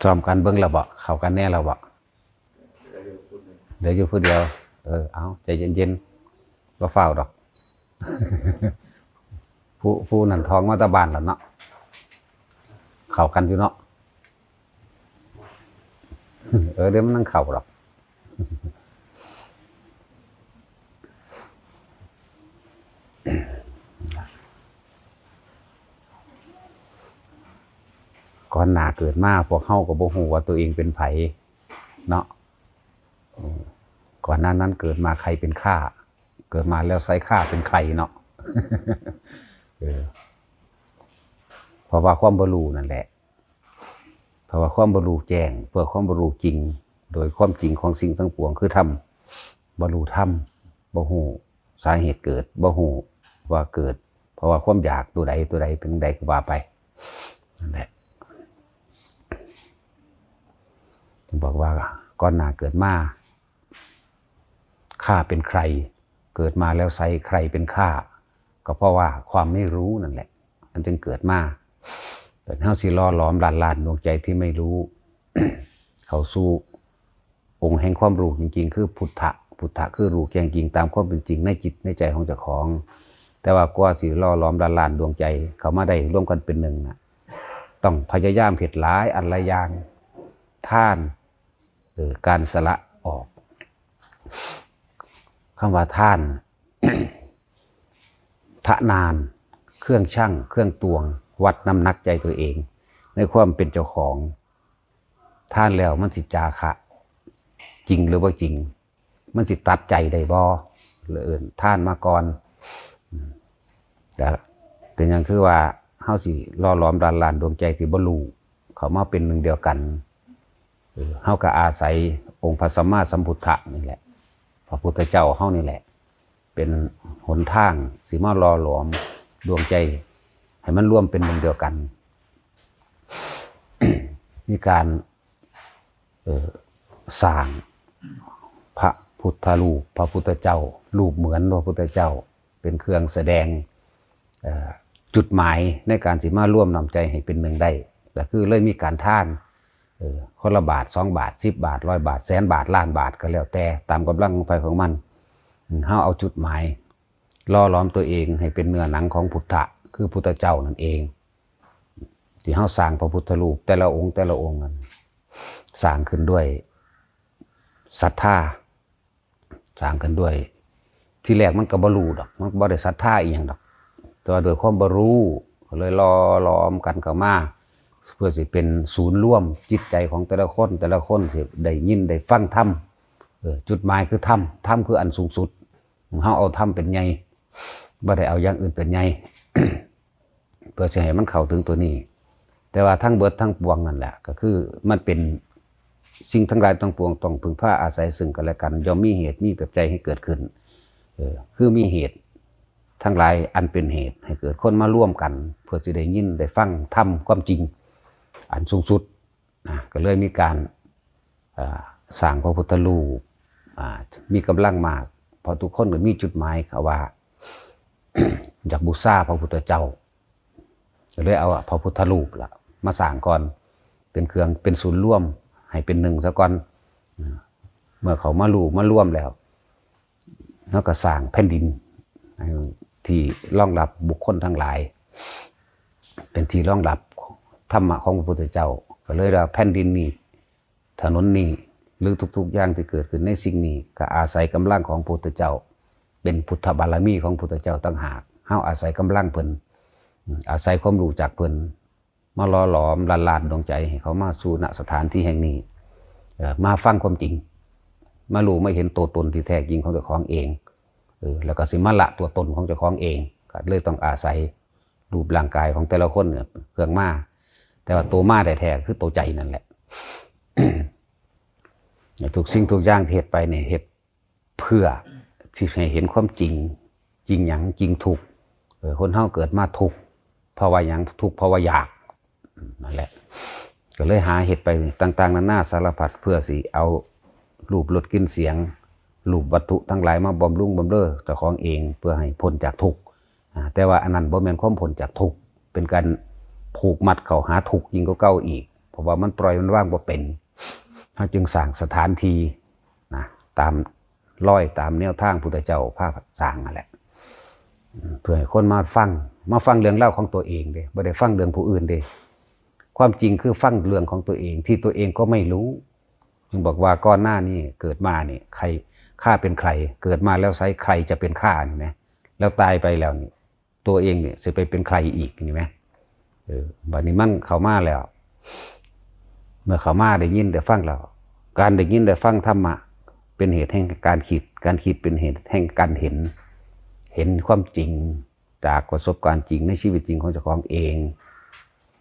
ຊ້ອມກັນເບິ່ງແລ້ວເບາະ? ເຂົ້າກັນແນ່ແລ້ວເບາະ? ເຫຼືອຢູ່ຜູ້ດຽວ. ເອີ ເອົາ ໃຈເຢັນໆ ບໍ່ຟ້າວດອກ. ຜູ້ ຜູ້ນັ້ນທອງມາແຕ່ບ້ານແລ້ວເນາະ. ເຂົ້າກັນຢູ່ເນາະ. ເອີ ດຽວມັນຍັງເຂົ້າດອກ. ກ່ອນໜ້າເກີດມາ ພວກເຮົາກໍບໍ່ຮູ້ວ່າຕົວເອງເປັນໃຜເນາະ. ເອີ ກ່ອນໜ້ານັ້ນເກີດມາໃຄເປັນຂ້າ, ເກີດມາແລ້ວໃຊ້ຂ້າເປັນໄຂ່ເນາະ. ເອີ ເພາະວ່າຄວາມບໍ່ຮູ້ນັ້ນແຫຼະ. ເພາະວ່າຄວາມບໍ່ຮູ້ແຈ້ງ ເພື່ອຄວາມບໍ່ຮູ້ຈິງ ໂດຍຄວາມຈິງຂອງສິ່ງທັງປວງຄືທຳ. ບໍ່ຮູ້ທຳ, ບໍ່ຮູ້ສາເຫດເກີດ, ບໍ່ຮູ້ວ່າເກີດເພາະວ່າຄວາມຢາກຕົວໃດ ຕົວໃດເປັນໃດກໍວ່າໄປ. ນັ້ນແຫຼະ ຈຶ່ງບອກວ່າກ່ອນໜ້າເກີດມາ ຂ້າเป็นใคร เกิดมาแล้วใช้ใครเป็นข้า ກໍເພາະວ່າຄວາມໄມ່ຮູ້ນັ້ນແຫຼະ ມັນຈຶ່ງເກີດມາ. ແຕ່ເຮົາຊິຫຼໍ່ຫຼອມລ້ານໆດວງໃຈທີ່ໄມ່ຮູ້ ເຂົ້າສູ່ອົງແຫ່ງຄວາມຮູ້ຈິງໆ ຄືພຸດທະ. ພຸດທະຄືຮູ້ແຈ້ງຈິງຕາມຄວາມເປັນຈິງໃນຈິດໃນໃຈຂອງເຈົ້າຂອງ. ແຕ່ວ່າກວ່າຊິຫຼໍ່ຫຼອມລ້ານໆດວງໃຈເຂົ້າມາໄດ້ລວມກັນເປັນໜຶ່ງນະ ຕ້ອງພະຍາຍາມເຮັດຫຼາຍອັນຫຼາຍຢ່າງ. ທານ ເອີ ການສະຫຼະອອກ. ຄຳວ່າທານ ທະນານ ເຄື່ອງຊັ່ງ ເຄື່ອງຕວງ ວັດນ້ຳໜັກໃຈຕົວເອງ ໃນຄວາມເປັນເຈົ້າຂອງ. ທານແລ້ວມັນຊິຈາຄະ ຈິງຫຼືບໍ່ຈິງ? ມັນຊິຕັດໃຈໄດ້ບໍ່? ເອີ້ນທານມາກ່ອນ. ອືມ ແຕ່ເປັນຫຍັງຄືວ່າເຮົາຊິຫຼໍ່ຫຼອມລ້ານໆດວງໃຈທີ່ບໍ່ຮູ້ ເຂົ້າມາເປັນໜຶ່ງດຽວກັນ? ເອີ ເຮົາກໍອາໄສອົງພະສຳມາສຳພຸດທະນີ້ແຫຼະ ພະພຸດທະເຈົ້າເຮົານີ້ແຫຼະ ເປັນຫົນທາງຊິມາຫຼໍ່ຫຼອມດວງໃຈໃຫ້ມັນລວມເປັນໜຶ່ງດຽວກັນ. ມີການ ເອີ ສ້າງພະພຸດທະຮູບ ພະພຸດທະເຈົ້າ ຮູບເໝືອນພະພຸດທະເຈົ້າ ເປັນເຄື່ອງສະແດງ ເອີ ຈຸດໝາຍໃນການຊິມາລວມນ້ຳໃຈໃຫ້ເປັນໜຶ່ງໄດ້ ກໍຄືເລີຍມີການທານ ເອີ ຄົນລະບາດ ສອງບາດ ສິບບາດ ຮ້ອຍບາດ ແສນບາດ ລ້ານບາດ ກໍແລ້ວແຕ່ ຕາມກຳລັງຂອງໃຜຂອງມັນ. ເຮົາເອົາຈຸດໝາຍຫຼໍ່ຫຼອມຕົວເອງໃຫ້ເປັນເນື້ອໜັງຂອງພຸດທະ ຄືພຸດທະເຈົ້ານັ້ນເອງ. ທີ່ເຮົາສ້າງພະພຸດທະຮູບແຕ່ລະອົງ ແຕ່ລະອົງນັ້ນ ສ້າງຂຶ້ນດ້ວຍສັດທາ ສ້າງຂຶ້ນດ້ວຍ ທີແລກມັນກໍບໍ່ຮູ້ດອກ ມັນກໍບໍ່ໄດ້ສັດທາອີ່ຫຍັງດອກ ແຕ່ວ່າດ້ວຍຄວາມບໍ່ຮູ້ ກໍເລີຍຫຼໍ່ຫຼອມກັນເຂົ້າມາ ເພື່ອຊິເປັນສູນລວມຈິດໃຈຂອງແຕ່ລະຄົນ ແຕ່ລະຄົນຊິໄດ້ຍິນໄດ້ຟັງທຳ. ເອີ ຈຸດໝາຍຄືທຳ ທຳຄືອັນສູງສຸດ ເຮົາເອົາທຳເປັນໃຫຍ່ ບໍ່ໄດ້ເອົາຢ່າງອື່ນເປັນໃຫຍ່ ເພື່ອຊິໃຫ້ມັນເຂົ້າເຖິງຕົວນີ້. ແຕ່ວ່າທັງເບິດທັງປວງນັ້ນແຫຼະ ກໍຄືມັນເປັນ ສິ່ງທັງຫຼາຍທັງປວງຕ້ອງເພິ່ງພາອາໄສເຊິ່ງກັນແລະກັນ ຍ່ອມມີເຫດມີປັດໄຈໃຫ້ເກີດຂຶ້ນ. ເອີ ຄືມີເຫດທັງຫຼາຍອັນເປັນເຫດໃຫ້ເກີດຄົນມາລວມກັນ ເພື່ອຊິໄດ້ຍິນໄດ້ຟັງທຳຄວາມຈິງອັນສູງສຸດນະ. ກໍເລີຍມີການ ເອີ ສ້າງພະພຸດທະຮູບ ອາ ມີກຳລັງມາກ ເພາະທຸກຄົນກໍມີຈຸດໝາຍ ເຂົາວ່າ ຢາກບູຊາພະພຸດທະເຈົ້າ ກໍເລີຍເອົາພະພຸດທະຮູບລະມາສ້າງກ່ອນ ເປັນເຄື່ອງ ເປັນສູນລວມ ໃຫ້ເປັນໜຶ່ງຊະກ່ອນ. ເມື່ອເຂົາມາລວມ ມາລວມແລ້ວ ເຮົາກໍສ້າງແຜ່ນດິນ ເອີ ທີ່ຮອງຮັບບຸກຄົນທັງຫຼາຍ ເປັນທີ່ຮອງຮັບທຳມະຂອງພະພຸດທະເຈົ້າ ກໍເລີຍວ່າແຜ່ນດິນນີ້ ຖະໜົນນີ້ ຫຼື ທຸກໆຢ່າງທີ່ເກີດຂຶ້ນໃນສິ່ງນີ້ ກໍອາໄສກຳລັງຂອງພະພຸດທະເຈົ້າ ເປັນພຸດທະບາລະມີຂອງພະພຸດທະເຈົ້າຕ່າງຫາກ. ເຮົາອາໄສກຳລັງເພິ່ນ ອາໄສຄວາມຮູ້ຈັກເພິ່ນ ມາຫຼໍ່ຫຼອມລ້ານໆດວງໃຈໃຫ້ເຂົ້າມາສູ່ ນະ ສະຖານທີ່ແຫ່ງນີ້ ເອີ ມາຟັງຄວາມຈິງ ມາຮູ້ມາເຫັນຕົວຕົນທີ່ແທ້ຈິງຂອງເຈົ້າຂອງເອງ ເອີ ແລ້ວກໍຊິມາລະຕົວຕົນຂອງເຈົ້າຂອງເອງ ກໍເລີຍຕ້ອງອາໄສຮູບຮ່າງກາຍຂອງແຕ່ລະຄົນເປັນເຄື່ອງມາ ແຕ່ວ່າໂຕມາແທ້ໆຄືໂຕໃຈນັ້ນແຫຼະ. ທຸກສິ່ງທຸກຢ່າງທີ່ເຮັດໄປນີ້ ເຮັດເພື່ອທີ່ໃຫ້ເຫັນຄວາມຈິງ. ຈິງຫຍັງ? ຈິງທຸກ. ເອີ ຄົນເຮົາເກີດມາທຸກ ເພາະວ່າຫຍັງ? ທຸກເພາະວ່າຢາກ. ນັ້ນແຫຼະ ກໍເລີຍຫາເຮັດໄປຕ່າງໆນານາສາລະພັດ ເພື່ອຊິເອົາຮູບລົດກິ່ນສຽງ ຮູບວັດຖຸທັງຫຼາຍມາບຳລຸງບຳເລີເຈົ້າຂອງເອງ ເພື່ອໃຫ້ພົ້ນຈາກທຸກ. ອາ ແຕ່ວ່າອັນນັ້ນບໍ່ແມ່ນຄວາມພົ້ນຈາກທຸກ ເປັນການຜູກມັດເຂົ້າຫາທຸກຍິ່ງກວ່າເກົ່າອີກ. ເພາະວ່າມັນປ່ອຍມັນວາງບໍ່ເປັນ. ເຮົາຈຶ່ງສ້າງສະຖານທີ່ນະ ຕາມ ລອຍຕາມແນວທາງພຸດທະເຈົ້າພາສ້າງນັ້ນແຫຼະ ເພື່ອໃຫ້ຄົນມາຟັງ ມາຟັງເລື່ອງລາວຂອງຕົວເອງເດ້ ບໍ່ໄດ້ຟັງເລື່ອງຜູ້ອື່ນເດ້. ຄວາມຈິງຄືຟັງເລື່ອງຂອງຕົວເອງ ທີ່ຕົວເອງກໍໄມ່ຮູ້. ຈຶ່ງບອກວ່າກ່ອນໜ້ານີ້ເກີດມານີ້ ໃຄ ຂ້າເປັນໃຄ ເກີດມາແລ້ວໃຊ້ ໃຄຈະເປັນຂ້ານີ້ນະ ແລ້ວຕາຍໄປແລ້ວນີ້ ຕົວເອງນີ້ຊິໄປເປັນໃຄອີກນີ້ແມ. ເອີ ບັດນີ້ມັນເຂົ້າມາແລ້ວ ເມື່ອເຂົ້າມາໄດ້ຍິນໄດ້ຟັງແລ້ວ ການໄດ້ຍິນໄດ້ຟັງທຳມະ ເປັນເຫດແຫ່ງການຄິດ ການຄິດເປັນເຫດແຫ່ງການເຫັນ ເຫັນຄວາມຈິງຈາກປະສົບການຈິງໃນຊີວິດຈິງຂອງເຈົ້າຂອງເອງ.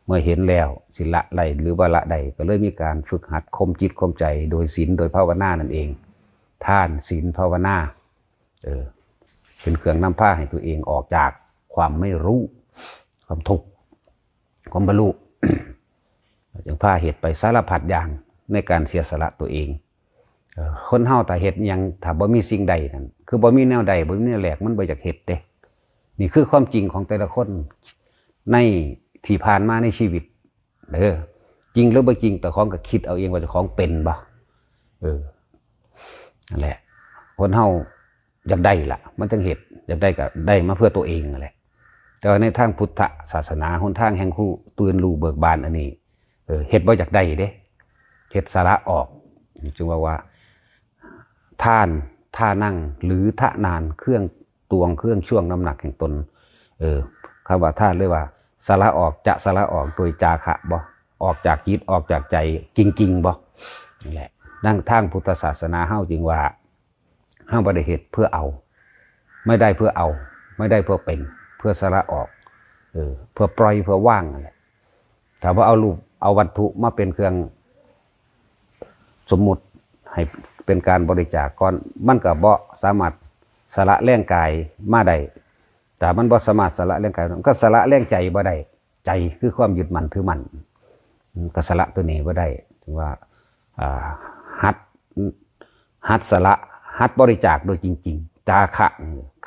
ເມື່ອເຫັນແລ້ວ ຊິລະໄດ້ຫຼືບໍ່ລະໄດ້ ກໍເລີຍມີການຝຶກຫັດຂົ່ມຈິດຂົ່ມໃຈໂດຍສິນ ໂດຍພາວະນານັ້ນເອງ ທານ ສິນ ພາວະນາ ເອີ ເປັນເຄື່ອງນຳພາໃຫ້ຕົວເອງອອກຈາກຄວາມໄມ່ຮູ້ ຄວາມທຸກ ຄວາມບໍ່ຮູ້ ຈຶ່ງພາເຮັດໄປສາລະພັດຢ່າງໃນການເສຍສະຫຼະຕົວເອງ. ເອີ ຄົນເຮົາຖ້າເຮັດຫຍັງ ຖ້າບໍ່ມີສິ່ງໃດນັ້ນ ຄືບໍ່ມີແນວໃດ ບໍ່ມີແນວແລກ ມັນບໍ່ຢາກເຮັດເດ້. ນີ້ຄືຄວາມຈິງຂອງແຕ່ລະຄົນໃນທີ່ຜ່ານມາໃນຊີວິດ. ເອີ ຈິງຫຼືບໍ່ຈິງ ເຈົ້າຂອງກໍຄິດເອົາເອງວ່າເຈົ້າຂອງເປັນບໍ່. ເອີ ນັ້ນແຫຼະ ຄົນເຮົາຢາກໄດ້ລະ ມັນຈຶ່ງເຮັດ ຢາກໄດ້ກໍໄດ້ມາເພື່ອຕົວເອງນັ້ນແຫຼະ. ແຕ່ວ່າໃນທາງພຸດທະສາສະໜາ ຫົນທາງແຫ່ງຮູ້ຕື່ນຮູ້ເບີກບານອັນນີ້ ເອີ ເຮັດບໍ່ຢາກໄດ້ເດ້ ເຮັດສະຫຼະອອກ. ຈຶ່ງວ່າ ວ່າ ທານ ທານັງ ຫຼື ທະນານ ເຄື່ອງ ຕວງເຄື່ອງຊ່ວງນ້ຳໜັກແຫ່ງຕົນ. ເອີ ຄຳວ່າທານ ຫຼືວ່າສະຫຼະອອກ ຈະສະຫຼະອອກໂດຍຈາຄະບໍ່? ອອກຈາກຈິດ ອອກຈາກໃຈຈິງໆບໍ່? ນີ້ແຫຼະ ທາງ ທາງພຸດທະສາສະໜາເຮົາຈຶ່ງວ່າ ເຮົາບໍ່ໄດ້ເຮັດເພື່ອເອົາ ໄມ່ໄດ້ເພື່ອເອົາ ໄມ່ໄດ້ເພື່ອເປັນ ເພື່ອສະຫຼະອອກ ເອີ ເພື່ອປ່ອຍ ເພື່ອວາງນັ້ນແຫຼະ. ຖ້າວ່າເອົາຮູບ ເອົາວັດຖຸມາເປັນເຄື່ອງສົມມຸດໃຫ້ເປັນການບໍລິຈາກກ່ອນ ມັນກໍບໍ່ສາມາດສະຫຼະແລງກາຍມາໄດ້. ຖ້າມັນບໍ່ສາມາດສະຫຼະແລງກາຍ ມັນກໍສະຫຼະແລງໃຈບໍ່ໄດ້. ໃຈຄືຄວາມຍຶດໝັ້ນຖືໝັ້ນ ກໍສະຫຼະຕົວນີ້ບໍ່ໄດ້. ຖືວ່າ ອ່າ ຫັດ ຫັດສະຫຼະ ຫັດບໍລິຈາກໂດຍຈິງໆ. ຈາຄະ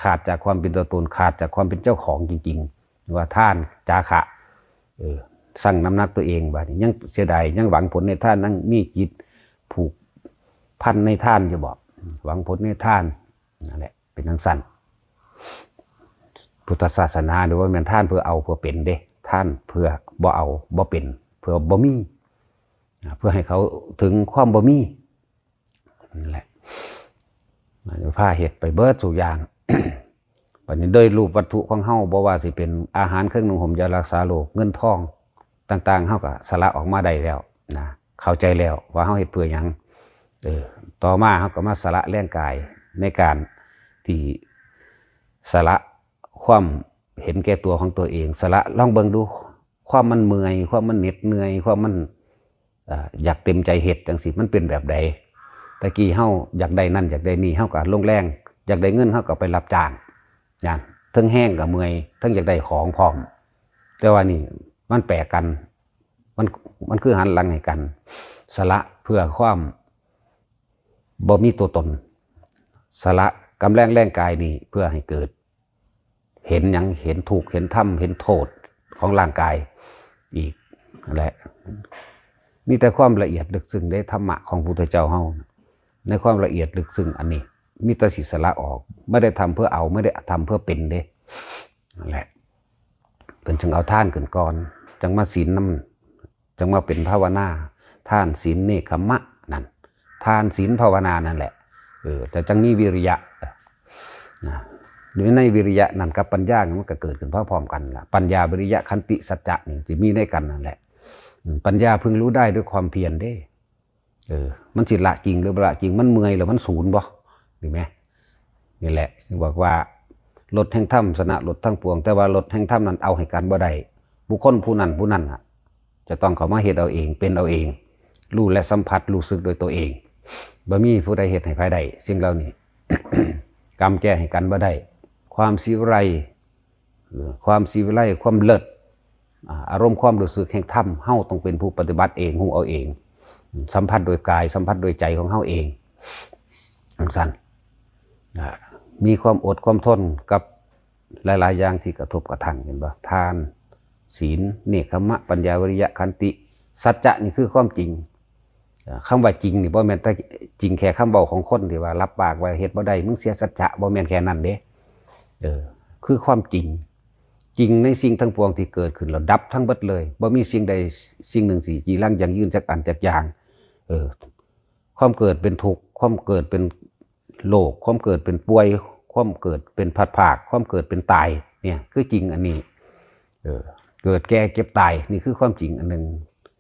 ຂາດຈາກຄວາມເປັນຕົວຕົນ ຂາດຈາກຄວາມເປັນເຈົ້າຂອງຈິງໆ ຫຼືວ່າທານ ຈາຄະ ເອີ ຊັ່ງນ້ຳໜັກຕົວເອງ. ບາດນີ້ຍັງເສຍດາຍ ຍັງຫວັງຜົນໃນທານ ຍັງມີຈິດຜູກພັນໃນທານຢູ່ບໍ່? ຫວັງຜົນໃນທານ ນັ້ນແຫຼະ ເປັນຈັ່ງຊັ້ນ. ພຸດທະສາສະໜານີ້ບໍ່ແມ່ນທານເພື່ອເອົາເພື່ອເປັນເດ້ ທານເພື່ອບໍ່ເອົາບໍ່ເປັນ ເພື່ອບໍ່ມີ ເພື່ອໃຫ້ເຂົ້າເຖິງຄວາມບໍ່ມີ. ນັ້ນແຫຼະ ພາເຮັດໄປເບິດທຸກຢ່າງ. ບັດນີ້ໂດຍຮູບວັດຖຸຂອງເຮົາ ບໍ່ວ່າຊິເປັນອາຫານ ເຄື່ອງນຸ່ງຫົ່ມ ຢາຮັກສາໂລກ ເງິນທອງຕ່າງໆ ເຮົາກໍສະຫຼະອອກມາໄດ້ແລ້ວນະ ເຂົ້າໃຈແລ້ວວ່າເຮົາເຮັດເພື່ອຫຍັງ. ເອີ ຕໍ່ມາເຮົາກໍມາສະຫຼະແລງກາຍໃນການທີ່ສະຫຼະຄວາມເຫັນແກ່ຕົວຂອງຕົວເອງ ສະຫຼະ ລອງເບິ່ງດູ ຄວາມມັນເມື່ອຍ ຄວາມມັນເໜັດເມື່ອຍ ຄວາມມັນ ເອີ ຢາກເຕັມໃຈເຮັດຈັ່ງຊີ້ ມັນເປັນແບບໃດ? ແຕ່ກີ້ເຮົາຢາກໄດ້ນັ້ນຢາກໄດ້ນີ້ ເຮົາກໍລົງແລງ ຢາກໄດ້ເງິນ ເຮົາກໍໄປຮັບຈ້າງ ນະ ເທິງແຮງກໍເມື່ອຍ ເທິງຢາກໄດ້ຂອງພ້ອມ. ແຕ່ວ່ານີ້ມັນແປກັນ ມັນ ມັນຄືຫັນຫຼັງໃຫ້ກັນ. ສະຫຼະເພື່ອຄວາມບໍ່ມີຕົວຕົນ ສະຫຼະກຳແລງແລງກາຍນີ້ເພື່ອໃຫ້ເກີດ ເຫັນຫຍັງ? ເຫັນທຸກ ເຫັນທຳ ເຫັນໂທດຂອງຮ່າງກາຍອີກ. ແລະ ມີແຕ່ຄວາມລະອຽດເລິກເຊິ່ງເດ້ ທຳມະຂອງພຸດທະເຈົ້າເຮົາ ໃນຄວາມລະອຽດເລິກເຊິ່ງອັນນີ້ ມີແຕ່ຊິສະຫຼະອອກ ບໍ່ໄດ້ທຳເພື່ອເອົາ ບໍ່ໄດ້ທຳເພື່ອເປັນເດ້. ແລະ ເພິ່ນຈຶ່ງເອົາທານຂຶ້ນກ່ອນ ຈັ່ງມາສິນນຳ ຈັ່ງມາເປັນພາວະນາ ທານ ສິນ ເນກຂະມະ ນັ້ນ ທານ ສິນ ພາວະນານັ້ນແຫຼະ. ເອີ ແຕ່ຈັ່ງມີວິລິຍະນະ ຢູ່ໃນວິລິຍະນັ້ນກັບປັນຍາ ມັນກໍເກີດຂຶ້ນພ້ອມໆກັນລະ. ປັນຍາ ວິລິຍະ ຂັນຕິ ສັດຈະ ນີ້ຊິມີໃນກັນນັ້ນແຫຼະ. ອືມ ປັນຍາເພິ່ງຮູ້ໄດ້ດ້ວຍຄວາມພຽນເດ້. ເອີ ມັນຊິລະຈິງຫຼືບໍ່ລະຈິງ? ມັນເມື່ອຍແລ້ວມັນສູນບໍ່? ນີ້ແມ. ນີ້ແຫຼະ ຈຶ່ງບອກວ່າ ລົດແຫ່ງທຳຊະນະລົດທັງປວງ ແຕ່ວ່າລົດແຫ່ງທຳນັ້ນເອົາໃຫ້ກັນບໍ່ໄດ້. ບຸກຄົນຜູ້ນັ້ນຜູ້ນັ້ນນະ ຈະຕ້ອງເຂົ້າມາເຮັດເອົາເອງ ເປັນເອົາເອງ ຮູ້ແລະສຳຜັດ ຮູ້ສຶກດ້ວຍຕົວເອງ. ບໍ່ມີຜູ້ໃດເຮັດໃຫ້ໃຜໄດ້ສິ່ງເຫຼົ່ານີ້. ກຳແກ້ໃຫ້ກັນບໍ່ໄດ້. ຄວາມສີວິໄລ ຄວາມສີວິໄລ ຄວາມເລີດ ອາ ອາລົມຄວາມຮູ້ສຶກແຫ່ງທຳ ເຮົາຕ້ອງເປັນຜູ້ປະຕິບັດເອງ ຮູ້ເອົາເອງ ສຳຜັດໂດຍກາຍ ສຳຜັດໂດຍໃຈຂອງເຮົາເອງ ຈັ່ງຊັ້ນ. ອາ ມີຄວາມອົດຄວາມທົນກັບຫຼາຍໆຢ່າງທີ່ກະທົບກະທັ່ງ ເຫັນບໍ່? ທານ ສິນ ເນກຂະມະ ປັນຍາ ວິລິຍະ ຂັນຕິ ສັດຈະນີ້ຄືຄວາມຈິງ. ເອີ ຄຳວ່າຈິງນີ້ບໍ່ແມ່ນແຕ່ຈິງແຄ່ຄຳເວົ້າຂອງຄົນທີ່ວ່າຮັບປາກວ່າເຮັດບໍ່ໄດ້ ມຶງເສຍສັດຈະ ບໍ່ແມ່ນແຄ່ນັ້ນເດ້. ເອີ ຄືຄວາມຈິງ, ຈິງໃນສິ່ງທັງປວງທີ່ເກີດຂຶ້ນແລ້ວດັບທັງເບິດເລີຍ, ບໍ່ມີສິ່ງໃດສິ່ງໜຶ່ງຊິຈີລັງຢັ້ງຢືນຈັກອັນຈັກຢ່າງ. ເອີ ຄວາມເກີດເປັນທຸກ, ຄວາມເກີດເປັນໂລກ, ຄວາມເກີດເປັນປ່ວຍ, ຄວາມເກີດເປັນພັດພາກ, ຄວາມເກີດເປັນຕາຍ, ເນຍ ຄືຈິງອັນນີ້. ເອີ ເກີດແກ່ເຈັບຕາຍ ນີ້ຄືຄວາມຈິງອັນໜຶ່ງ.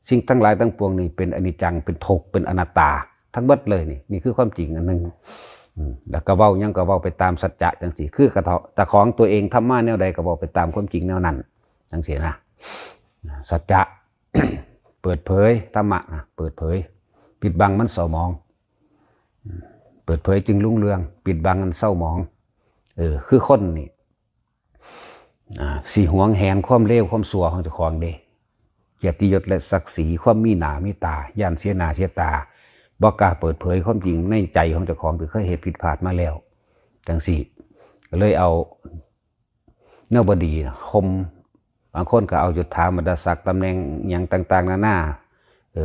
ສິ່ງທັງຫຼາຍທັງປວງນີ້ເປັນອະນິດຈັງ, ເປັນທຸກ, ເປັນອະນັດຕາທັງເບິດເລີຍນີ້. ນີ້ຄືຄວາມຈິງອັນໜຶ່ງ. ອືມ ແລ້ວກໍເວົ້າຫຍັງກໍເວົ້າໄປຕາມສັດຈະຈັ່ງຊີ້. ຄືກະເທາະ ຕາຂອງຕົວເອງທຳມາແນວໃດ ກໍເວົ້າໄປຕາມຄວາມຈິງແນວນັ້ນ ຈັ່ງຊີ້ນະ. ສັດຈະ ເປີດເຜີຍ, ທຳມະນະ ເປີດເຜີຍ, ປິດບັງມັນເສົ້າໝອງ. ອືມ ເປີດເຜີຍຈຶ່ງຮຸ່ງເຮືອງ, ປິດບັງມັນເສົ້າໝອງ. ເອີ ຄືຄົນນີ້ ອ່າ ຊິຫວງແຫນຄວາມເລວຄວາມຊົ່ວຂອງເຈົ້າຂອງເດ້, ກຽດຕິຍົດ ແລະ ສັກສີ, ຄວາມມີໜ້າມີຕາ, ຢ້ານເສຍໜ້າເສຍຕາ, ບໍ່ກ້າເປີດເຜີຍຄວາມຈິງໃນໃຈຂອງເຈົ້າຂອງທີ່ເຄີຍເຮັດຜິດພາດມາແລ້ວ ຈັ່ງຊີ້. ກໍເລີຍເອົາແນວບໍ່ດີນະຂົ່ມ, ບາງຄົນກໍເອົາຍົດຖາບັນດາສັກຕຳແໜ່ງຫຍັງຕ່າງໆນານາ ເອີ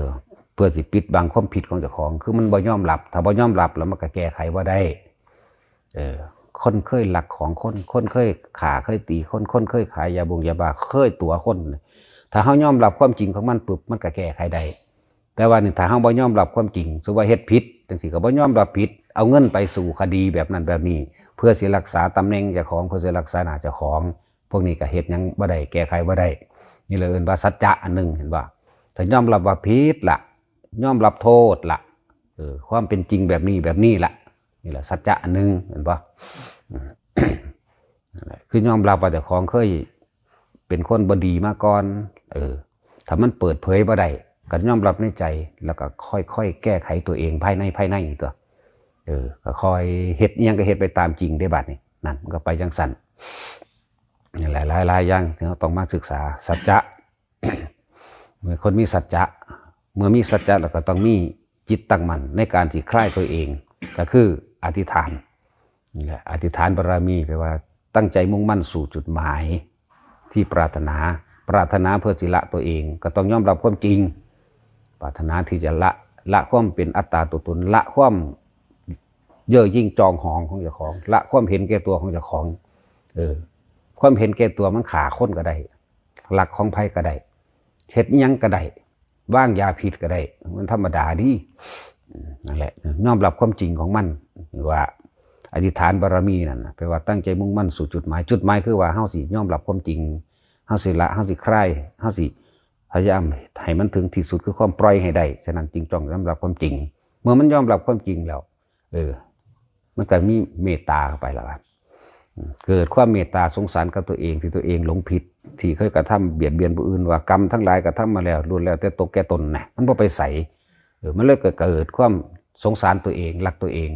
ເພື່ອຊິປິດບັງຄວາມຜິດຂອງເຈົ້າຂອງ. ຄືມັນບໍ່ຍອມຮັບ, ຖ້າບໍ່ຍອມຮັບແລ້ວມັນກໍແກ້ໄຂບໍ່ໄດ້. ເອີ ຄົນເຄີຍລັກຂອງຄົນ, ຄົນເຄີຍຂ້າເຄີຍຕີຄົນ, ຄົນເຄີຍຂາຍຢາບົງຢາບ້າ, ເຄີຍຕົວະຄົນ, ຖ້າເຮົາຍອມຮັບຄວາມຈິງຂອງມັນປຶບ ມັນກໍແກ້ໄຂໄດ້. ແຕ່ວ່ານີ້ ຖ້າເຮົາບໍ່ຍອມຮັບຄວາມຈິງ, ສົມມຸດວ່າເຮັດຜິດຈັ່ງຊີ້ ກໍບໍ່ຍອມຮັບຜິດ, ເອົາເງິນໄປສູ້ຄະດີແບບນັ້ນແບບນີ້ ເພື່ອຊິຮັກສາຕຳແໜ່ງເຈົ້າຂອງ, ເພື່ອຊິຮັກສາໜ້າເຈົ້າຂອງ, ພວກນີ້ກໍເຮັດຫຍັງບໍ່ໄດ້, ແກ້ໄຂບໍ່ໄດ້. ນີ້ລະເອີ້ນວ່າສັດຈະອັນໜຶ່ງ, ເຫັນບໍ່? ຖ້າຍອມຮັບວ່າຜິດລະ, ຍອມຮັບໂທດລະ, ເອີ ຄວາມເປັນຈິງແບບນີ້ແບບນີ້ລະ, ນີ້ລະສັດຈະອັນໜຶ່ງ, ເຫັນບໍ່? ອືມ ນັ້ນແຫຼະ ຄືຍອມຮັບວ່າເຈົ້າຂອງເຄີຍເປັນຄົນບໍ່ດີມາກ່ອນ. ເອີ ຖ້າມັນເປີດເຜີຍບໍ່ໄດ້ ກໍຍອມຮັບໃນໃຈ ແລ້ວກໍຄ່ອຍໆແກ້ໄຂຕົວເອງພາຍໃນ ພາຍໃນຕົວະ. ເອີ ກໍຄ່ອຍເຮັດ ອີ່ຫຍັງກໍເຮັດໄປຕາມຈິງເດ້ບາດນີ້. ນັ້ນ ມັນກໍໄປຈັ່ງຊັ້ນ. ຫຼາຍໆຢ່າງທີ່ເຮົາຕ້ອງມາສຶກສາ ສັດຈະ. ເມື່ອຄົນມີສັດຈະ, ເມື່ອມີສັດຈະແລ້ວກໍຕ້ອງມີຈິດຕັ້ງໝັ້ນໃນການທີ່ຄາຍຕົວເອງ, ກໍຄືອະທິຖານ. ນີ້ແຫຼະ ອະທິຖານບາລະມີ ແປວ່າຕັ້ງໃຈມຸ່ງໝັ້ນສູ່ຈຸດໝາຍທີ່ປາດຖະໜາ. ປາດຖະໜາເພື່ອຊິລະຕົວເອງ ກໍຕ້ອງຍອມຮັບຄວາມຈິງ. ປາດຖະໜາທີ່ຈະລະ, ລະຄວາມເປັນອັດຕາຕົວຕົນ, ລະຄວາມເຍີ້ອຍິ່ງຈອງຫອງຂອງເຈົ້າຂອງ, ລະຄວາມເຫັນແກ່ຕົວຂອງເຈົ້າຂອງ. ເອີ ຄວາມເຫັນແກ່ຕົວມັນຂ້າຄົນກໍໄດ້, ລັກຂອງໃຜກໍໄດ້, ເຮັດອີ່ຫຍັງກໍໄດ້, ວາງຢາພິດກໍໄດ້, ມັນທຳມະດາດີ. ອືມ ນັ້ນແຫຼະ ຍອມຮັບຄວາມຈິງຂອງມັນ. ວ່າອະທິຖານບາລະມີນັ້ນນະ ແປວ່າຕັ້ງໃຈມຸ່ງໝັ້ນສູ່ຈຸດໝາຍ. ຈຸດໝາຍຄືວ່າເຮົາຊິຍອມຮັບຄວາມຈິງ, ເຮົາຊິລະ, ເຮົາຊິຄາຍ, ເຮົາຊິພະຍາຍາມໃຫ້ມັນເຖິງທີ່ສຸດ ຄືຄວາມປ່ອຍໃຫ້ໄດ້. ສະນັ້ນຈຶ່ງຕ້ອງຍອມຮັບຄວາມຈິງ. ເມື່ອມັນຍອມຮັບຄວາມຈິງແລ້ວ ເອີ ມັນກໍມີເມດຕາເຂົ້າໄປແລ້ວ ອືມ ເກີດຄວາມເມດຕາສົງສານກັບຕົວເອງ ທີ່ຕົວເອງຫຼົງຜິດ ທີ່ເຄີຍກະທຳບຽດບຽນຜູ້ອື່ນ ວ່າກຳທັງຫຼາຍກະທຳມາແລ້ວ ລ້ວນແລ້ວແຕ່ຕົກແກ່ຕົນນະ ມັນບໍ່ໄປໃສ. ເອີ ມັນເລີຍເກີດຄວາມສົງສານຕົວເອງ ຮັກຕົວເອງ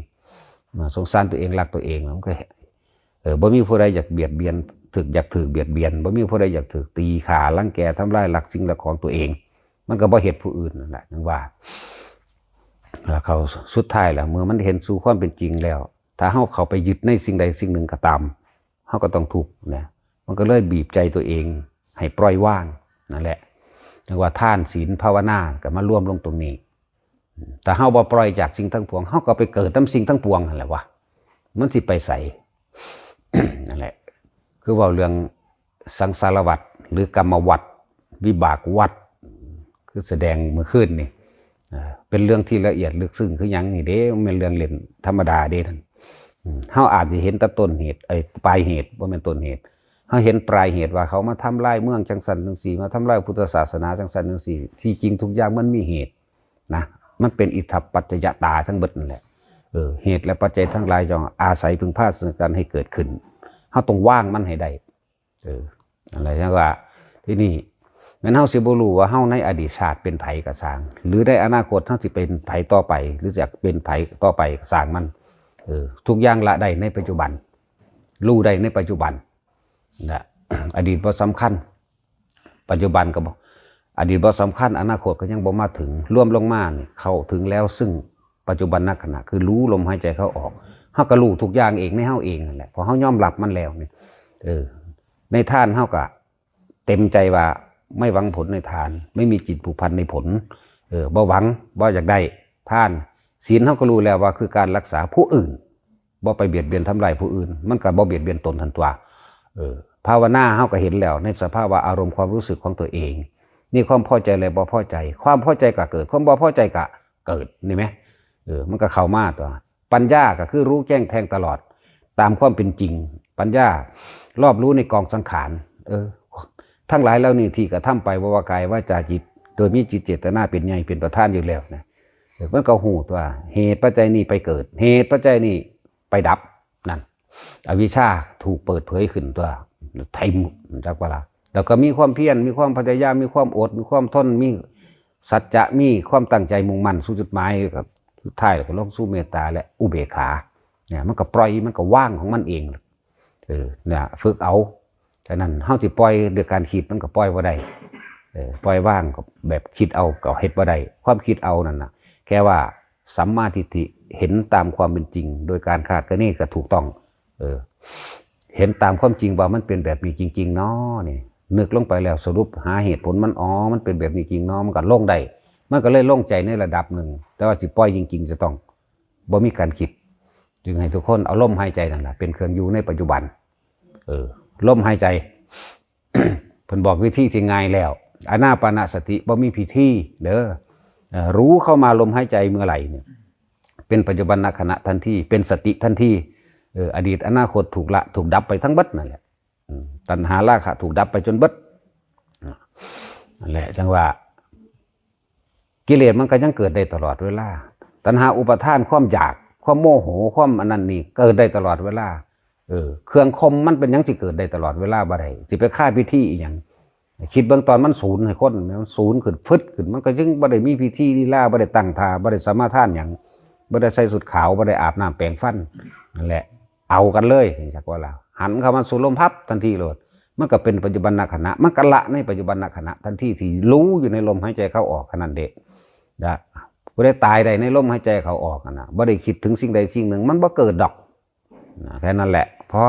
ເອີ ສົງສານຕົວເອງ ຮັກຕົວເອງ ມັນກໍ ເອີ ບໍ່ມີຜູ້ໃດຢາກບຽດບຽນ ຖືກ ຢາກຖືກບຽດບຽນ ບໍ່ມີຜູ້ໃດຢາກຖືກຕີຂ້າ ລັງແກ ທຳລາຍ ລັກສິ່ງລັກຂອງຕົວເອງ. ມັນກໍບໍ່ເຮັດຜູ້ອື່ນນັ້ນແຫຼະ ຈັ່ງວ່າ ແລ້ວເຂົາ ສຸດທ້າຍແລ້ວ ເມື່ອມັນເຫັນສູ່ຄວາມເປັນຈິງແລ້ວ ຖ້າເຮົາເຂົ້າໄປຍຶດໃນສິ່ງໃດສິ່ງໜຶ່ງກໍຕາມ ເຮົາກໍຕ້ອງທຸກນະ. ມັນກໍເລີຍບີບໃຈຕົວເອງໃຫ້ປ່ອຍວາງນັ້ນແຫຼະ. ຈັ່ງວ່າທານ ສິນ ພາວະນາກໍມາລວມລົງຕົງນີ້. ຖ້າເຮົາບໍ່ປ່ອຍຈາກສິ່ງທັງປວງ ເຮົາກໍໄປເກີດນຳສິ່ງທັງປວງຫັ້ນແຫຼະວະ ມັນຊິໄປໃສ? ນັ້ນແຫຼະ ຄືເວົ້າເລື່ອງ ສັງສາລະວັດ ຫຼື ກຳມະວັດ ວິບາກວັດ ຄືສະແດງມື້ຄືນນີ້ ເປັນເລື່ອງທີ່ລະອຽດເລິກເຊິ່ງຄືຫຍັງນີ້ເດ້ ບໍ່ແມ່ນເລື່ອງຫຼິ້ນທຳມະດາເດ້ນັ້ນ. ເຮົາອາດຊິເຫັນແຕ່ຕົ້ນເຫດ ເອີ ປາຍເຫດ ບໍ່ແມ່ນຕົ້ນເຫດ. ເຮົາເຫັນປາຍເຫດວ່າເຂົາມາທຳລາຍເມືອງຈັ່ງຊັ້ນຈັ່ງຊີ້ ມາທຳລາຍພຸດທະສາສະໜາຈັ່ງຊັ້ນຈັ່ງຊີ້. ທີ່ຈິງທຸກຢ່າງມັນມີເຫດນະ ມັນເປັນອິດຖະປັດຈະຍະຕາທັງເບິດນັ້ນແຫຼະ. ເອີ ເຫດ ແລະ ປັດໄຈທັງຫຼາຍ ຈະອາໄສເພິ່ງພາເຊິ່ງກັນໃຫ້ເກີດຂຶ້ນ. ເຮົາຕ້ອງວາງມັນໃຫ້ໄດ້. ເອີ ນັ້ນແຫຼະ ຈັ່ງວ່າ ທີນີ້ແມ່ນເຮົາຊິບໍ່ຮູ້ວ່າເຮົາໃນອະດີດຊາດເປັນໃຜກໍຊ່າງ ຫຼື ໃນອະນາຄົດເຮົາຊິເປັນໃຜຕໍ່ໄປ ຫຼື ຈະເປັນໃຜຕໍ່ໄປກໍຊ່າງມັນ. ເອີ ທຸກຢ່າງລະໄດ້ໃນປັດຈຸບັນ ຮູ້ໄດ້ໃນປັດຈຸບັນນະ. ອະດີດບໍ່ສຳຄັນ ປັດຈຸບັນກໍບໍ່ ອະດີດບໍ່ສຳຄັນ ອະນາຄົດກໍຍັງບໍ່ມາເຖິງ. ລວມລົງມານີ້ ເຂົ້າເຖິງແລ້ວເຊິ່ງປັດຈຸບັນນະຂະນະ ຄືຮູ້ລົມຫາຍໃຈເຂົ້າອອກ. ເຮົາກໍຮູ້ທຸກຢ່າງເອງໃນເຮົາເອງນັ້ນແຫຼະ ເພາະເຮົາຍອມຮັບມັນແລ້ວນີ້. ເອີ ໃນທານເຮົາກໍເຕັມໃຈວ່າ ไม่หวังผลในทาน ไม่มีจิตผูกพันในผล เออ บ่หวัง บ่อยากได้ทาน ศีลเฮาก็รู้แล้วว่าคือการรักษาผู้อื่น บ่ไปเบียดเบียนทำลายผู้อื่น มันก็บ่เบียดเบียนตนหั่นตั่ว เออ ภาวนาเฮาก็เห็นแล้วในสภาวะอารมณ์ความรู้สึกของตัวเอง มีความพอใจและบ่พอใจ ความพอใจก็เกิด ความบ่พอใจก็เกิด นี่แหม เออ มันก็เข้ามาตั่ว ปัญญาก็คือรู้แจ้งแทงตลอดตามความเป็นจริง ปัญญารอบรู้ในกองสังขาร เออ ทั้งหลายเหล่านี้ที่กระทำไป บ่ว่ากายวาจาจิต โดยมีจิตเจตนาเป็นใหญ่เป็นประธานอยู่แล้วนะ เออ มันก็ฮู้ตั่ว เหตุปัจจัยนี้ไปเกิด เหตุปัจจัยนี้ไปดับ นั่น อวิชชาถูกเปิดเผยขึ้นตั่ว ไทยจักว่าล่ะ แล้วก็มีความเพียร มีความพยายาม มีความอด มีความทน มีสัจจะ มีความตั้งใจมุ่งมั่นสู่จุดหมาย ก็สุดท้ายแล้วก็ลงสู่เมตตาและอุเบกขา เนี่ย มันก็ปล่อย มันก็วางของมันเอง เออ เนี่ย ฝึกเอา ฉะนั้นเฮาสิปล่อยด้วยการคิด มันก็ปล่อยบ่ได้ เออ ปล่อยวางก็แบบคิดเอาก็เฮ็ดบ่ได้ ความคิดเอานั่นน่ะ แค่ว่าสัมมาทิฏฐิ เห็นตามความเป็นจริง โดยการคาดคะเนก็ถูกต้อง เออ เห็นตามความจริงว่ามันเป็นแบบนี้จริงๆ เนาะ นี่ นึกลงไปแล้วสรุปหาเหตุผลมัน อ๋อ มันเป็นแบบนี้จริงเนาะ มันก็ลงได้ มันก็เลยลงใจในระดับหนึ่ง แต่ว่าสิปล่อยจริงๆ จะต้องบ่มีการคิด จึงให้ทุกคนเอาลมหายใจนั่นล่ะเป็นเครื่องอยู่ในปัจจุบัน เออ ลมหายใจ เพิ่นบอกวิธีที่ง่ายแล้ว อานาปานสติบ่มีพิธีเด้อ เอ่อ รู้เข้ามาลมหายใจเมื่อไหร่เนี่ย เป็นปัจจุบันขณะทันที เป็นสติทันที เออ อดีตอนาคตถูกละ ถูกดับไปทั้งเบิดนั่นแหละ อืม ตัณหาราคะถูกดับไปจนเบิด นั่นแหละ จังว่า กิเลสมันก็ยังเกิดได้ตลอดเวลา ตัณหาอุปาทาน ความอยาก ความโมโห ความอันนั้นนี่ เกิดได้ตลอดเวลา เออ เครื่องข่มมันเป็นหยังสิเกิดได้ตลอดเวลาบ่ได้ สิไปฆ่าพิธีอีหยัง คิดเบิ่งตอนมันสูญให้คน มันสูญขึ้น ฟึดขึ้น มันก็จึงบ่ได้มีพิธีลีลา บ่ได้ตั้งท่า บ่ได้สมาทานหยัง บ่ได้ใส่ชุดขาว บ่ได้อาบน้ำแปรงฟัน นั่นแหละ เอากันเลย จักว่าล่ะ หันเข้ามาสู่ลมพับทันทีโลด มันก็เป็นปัจจุบันขณะ มันก็ละในปัจจุบันขณะทันทีที่รู้อยู่ในลมหายใจเข้าออกแค่นั้นเด้ นะ ผู้ใดตายได้ในลมหายใจเข้าออกนั่นน่ะ บ่ได้คิดถึงสิ่งใดสิ่งหนึ่ง มันบ่เกิดดอก นะ แค่นั้นแหละ พอ